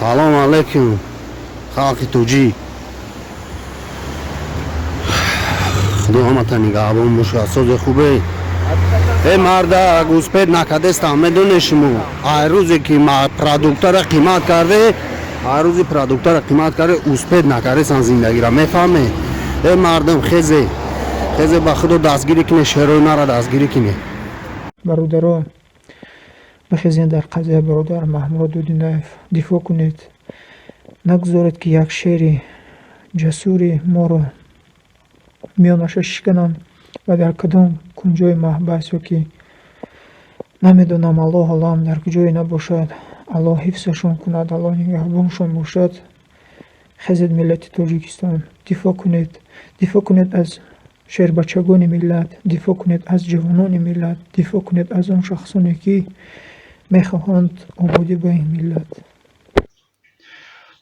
Салом алейкум, халқи тоҷик. Худо ҳамата нигаҳбон бошад. Созе хубе? Э, марда, успеть накардестам, медоне шумо. Ай рӯзе ки продуктара қимат карде, ай рӯзи продуктара қимат карде, успеть накардесан зиндагира, мефаҳме? Э, мардум, хезе. Хезе, ба худо, дастгирӣ кине, шерои мара дастгирӣ кине. Бародаро, бихезед, дар қазияи бародар Маҳмурод Одинаев дифоъ кунед. Нагузоред, ки як шери ҷасури моро миёнаша шикананд ва дар кадом кунҷои маҳбас ё ки намедонам, Аллоҳ алам, дар куҷое набошад. Аллоҳ ҳифзашон кунад, Аллоҳ нигаҳбоншон бошад. Хезед, миллати Тоҷикистон, дифоъ кунед, дифоъ кунед аз шербачагони миллат, дифоъ кунед аз ҷавонони миллат, дифоъ кунед аз он шахсоне, ки мехоҳанд ободӣ ба ин миллат.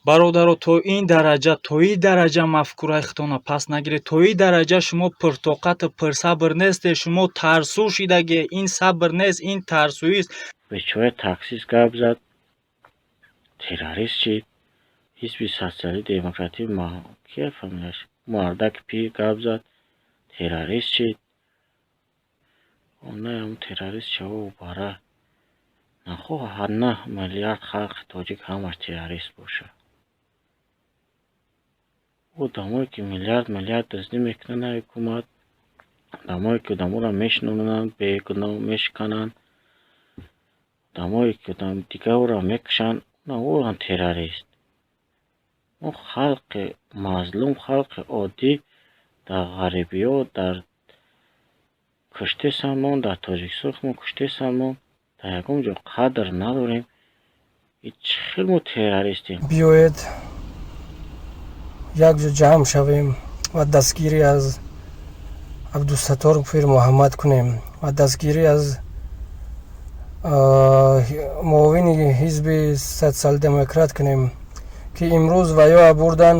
Бародаро, то ин дараҷа, то ин дараҷа мафкураи худтонро паст нагиред. То ин дараҷа шумо пуртоқату пурсабр нестед. Шумо тарсу шидагӣ. Ин сабр нест, ин тарсуист. Бечора таксист гап зад, террорист шид. Ҳизби Социалӣ Демократӣ, кия фамилияш, мардаки пир гап зад, террорист шид. Онаям террорист шава бара нахоҳад. 9 миллиард халқи тоҷик ҳамаш террорист бошад? Одамое ки миллиард миллиард дуздӣ мекунанд, ҳукумат, одамое ки одаморо мешинонанд, бегуноҳ мешикананд, одамое ки дигарро мекушанд, оам террорист. Мо халқи мазлум, халқи оддӣ дар ғарибиҳо, дар куштесанмон, дар Тоҷикистон мо куштесанмон, дар ягон ҷо қадр надорем. Чӣ хел мо террористем? Биёед, якҷо ҷамъ шавем ва дастгирӣ аз Абдусаттор Пирмуҳаммад кунем ва дастгирӣ аз муовини ҳизби Социал-Демократ кунем, ки имрӯз ваё бурдан,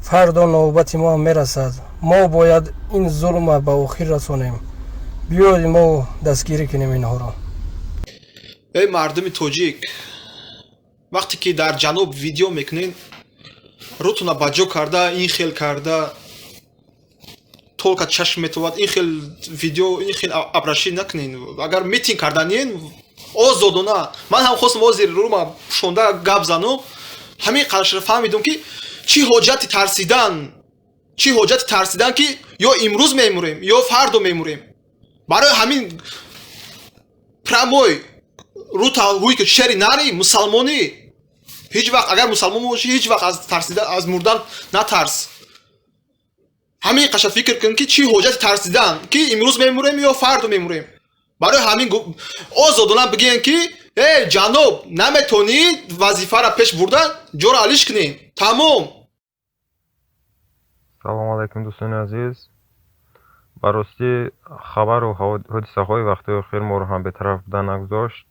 фардо навбати мо ҳам мерасад. Мо бояд ин зулма ба охир расонем. Биёед, мо дастгирӣ кунем инҳоро. Эй мардуми тоҷик, вақте ки дар ҷануб видео мекунед, рӯтона ба ҷо карда, ин хел карда, только чашм метовад, ин хел видео, ин хел обращение накунед. Агар митинг карданиен, озодона. Ман ҳам хостам ҳозир рӯма пӯшонда гап занам. Ҳамин қадашро фаҳмидум, ки чӣ ҳоҷати тарсидан, чӣ ҳоҷати тарсидан, ки ё имрӯз мемурем, ё фардо мемурем. Барои ҳамин прямой рӯта ҳуй ки шери нари мусалмонӣ. Ҳеҷ вақт, агар мусалмон бошӣ, ҳеҷ вақт аз тарсидан, аз мурдан натарс. Ҳамин қаша фикр кун, ки чӣ ҳоҷати тарсидан, ки имрӯз мемурем ё фардо мемурем. Барои ҳамин озодона бигӯем, ки э ҷаноб, наметонӣ вазифаро пеш бурда, ҷоро алиш кунем, тамом. Салому алайкум, дӯстони азиз. Ба ростӣ, хабару ҳодисаҳои вақтҳои охир моро ҳам бетараф будан нагузошт.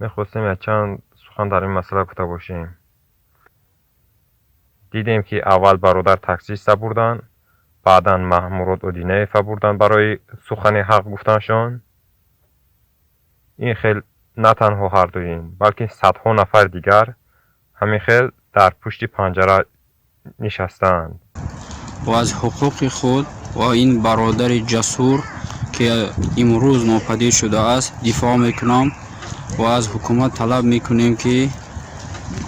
Мехостем якчанд сухан дар ин масъала гуфта бошем. Дидем, ки аввал бародар таксиста бурданд, баъдан Маҳмурод Одинаева бурданд барои сухани ҳақ гуфтаншон. Ин хел на танҳо ҳардуин, балки садҳо нафари дигар ҳамин хел дар пушти панҷара нишастаанд. Ва аз ҳуқуқи худ ва ин бародари ҷасур, ки имрӯз нопадид шудааст, дифоъ мекунам ва аз ҳукумат талаб мекунем, ки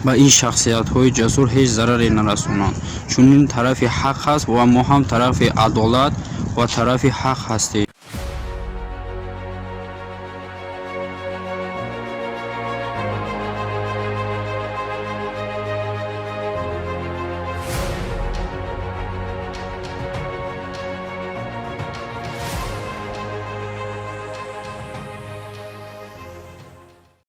ба ин шахсиятҳои ҷасур ҳеҷ зараре нарасонанд, чун ин тарафи ҳақ аст ва мо ҳам тарафи адолат ва тарафи ҳақ ҳастем.